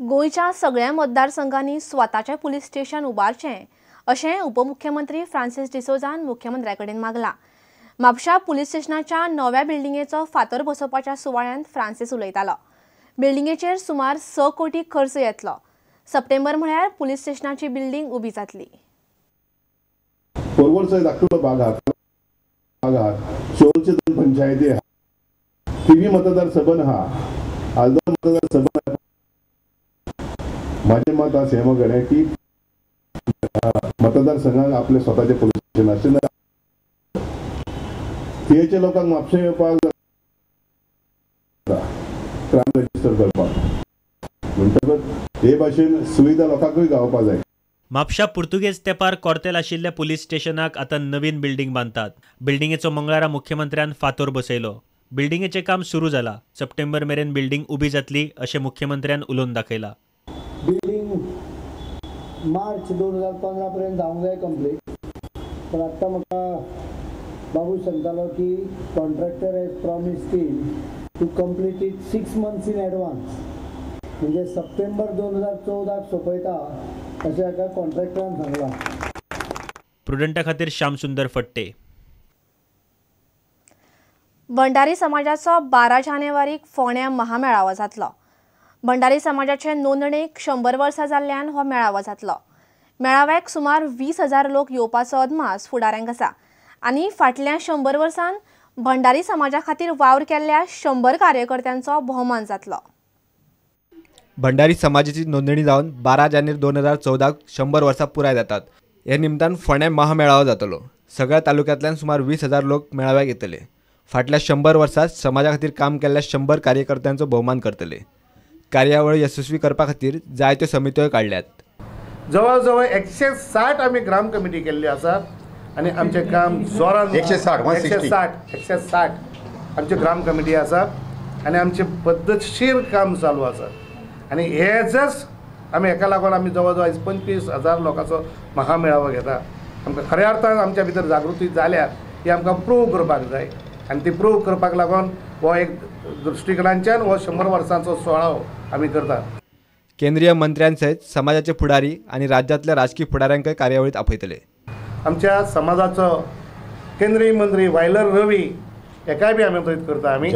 गोंयच्या सगळ्या मतदारसंघांनी स्वताचें पुलीस स्टेशन उबारचें अशें उपमुख्यमंत्री फ्रांसीस डिसोजान मुख्यमंत्र्या कडेन मागलां. म्हापशा पुलीस स्टेशनाच्या नव्या बिल्डिंगेचो फातर बसोवपाच्या सुवाळ्यांत फ्रांसीस उलयतालो. बिल्डिंगेचेर सुमार 6 कोटी खर्च येतलो. सप्टेंबर म्हळ्यार पुलीस स्टेशनाची बिल्डिंग उबी जातली. शोरचे 2 पंचायती आहा, थिवी मतदार सबन आहा, आल्दोन मतदार सबन आहा. माझे मत आसा हें मगणे की मतदारसंघाक आपले स्वताचे पुलीस स्टेशन आसचें. थियेच्या लोकांक म्हापशें येवपाक क्रायम रजिस्टर करपाक, म्हणटकच हे भाशेन सुविधा लोकांकूय गावपाक जाय. म्हापशा पुर्तुगेज तेंपार कॉर्तेल आशिल्ल्या पुलीस स्टेशनाक आतां नवीन बिल्डिंग बांदतात. बिल्डिंगेचो मंगळारा मुख्यमंत्र्यान फातोर बसयलो. बिल्डिंगेचें काम सुरू जाला. सप्टेंबर मेरेन बिल्डिंग उबी जातली अशें मुख्यमंत्र्यान उलोवन दाखयलां. बिल्डिंग मार्च 2015 पर्यंत जावंक जाय कंप्लीट, पण आत्तां म्हाका बाबू सांगतालो की contractor has promised him to complete it 6 months in advance, म्हणजे सप्टेंबर 2014 सोंपयता अशें एका कॉन्ट्रॅक्टरान सांगलां. प्रुडंटा खातीर श्यामसुंदर फट्टे. भंडारी समाजाचो 12 जानेवारीक फोंड्यां महामेळावो जातलो. भंडारी समाजाचे नोंदणेक 100 वर्सां जाल्ल्यान हो मेळावो जातलो. मेळाव्याक सुमार 20,000 लोक येवपाचो अदमास फुडाऱ्यांक आसा आनी फाटल्या 100 वर्सांत भंडारी समाजा खातीर वावर केल्ल्या 100 कार्यकर्त्यांचो भोवमान जातलो. भंडारी समाजाची नोंदणी जावन 12 जानेर 2014 100 वर्सां पुराय जातात. हे निमतान फोंड्यां महामेळावो जातलो. सगळ्या तालुक्यांतल्यान सुमार 20,000 लोक मेळाव्याक येतले. फाटल्या 100 वर्सांत समाजा खातीर काम केल्ल्या 100 कार्यकर्त्यांचो भोवमान करतले. कार्यावळ यशस्वी करपा खातीर जायत्यो समित्योय काडल्यात. जवळ जवळ 160 आमी ग्राम कमिटी केल्ली आसा आनी आमचें काम जोरान 160 आमची ग्राम कमिटी आसा आनी आमचें पद्दतशीर काम चालू आसा. आनी हेजच आमी हेका लागून आमी जवळ जवळ 25,000 लोकांचो महामेळावो घेता. आमकां खऱ्या अर्थान आमच्या भितर जागृती जाल्या ही आमकां प्रूव करपाक जाय आनी ती प्रूव करपाक लागून हो एक दृश्टिकोणांच्यान हो 100 वर्सांचो सुवाळो आमी करतात. केंद्रीय मंत्र्यांसयत समाजाचे फुडारी आनी राज्यांतल्या राजकीय फुडाऱ्यांकय कार्यावळीत आपयतले. आमच्या समाजाचो केंद्रीय मंत्री वायलर रवी हेकाय बी आमंत्रीत करता आमी,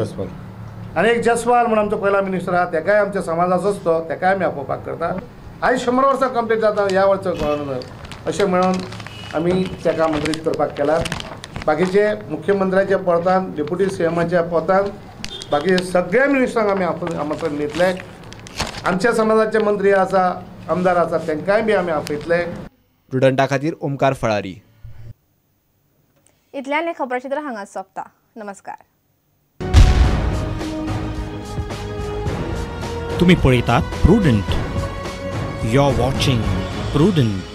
आनी एक जसवाल म्हूण आमचो पयला मिनिस्टर आहा तेकाय आमच्या समाजाचोच तो, तेकाय आमी आपोवपाक करता. आयज 100 वर्सां कंप्लीट जाता ह्या वर्सा कळना अशें म्हणून आमी तेका आमंत्रीत करपाक केला. बाकीचे मुख्यमंत्र्याच्या पोतान, डेप्युटी सीएमाच्या पोतान, बाकीचे सगळ्या मिनिस्टरांक आमी आमंत्रण दितले. आमच्या समाजाचे मंत्री आसा, आमदार आसा, तांकांय बी आमी आपयतले. प्रुडंटा खातीर ओमकार फळारी. इतल्यान हें खबराचित्र हांगा सोंपता. नमस्कार. तुम्ही पळयतात Prudent. You are watching Prudent.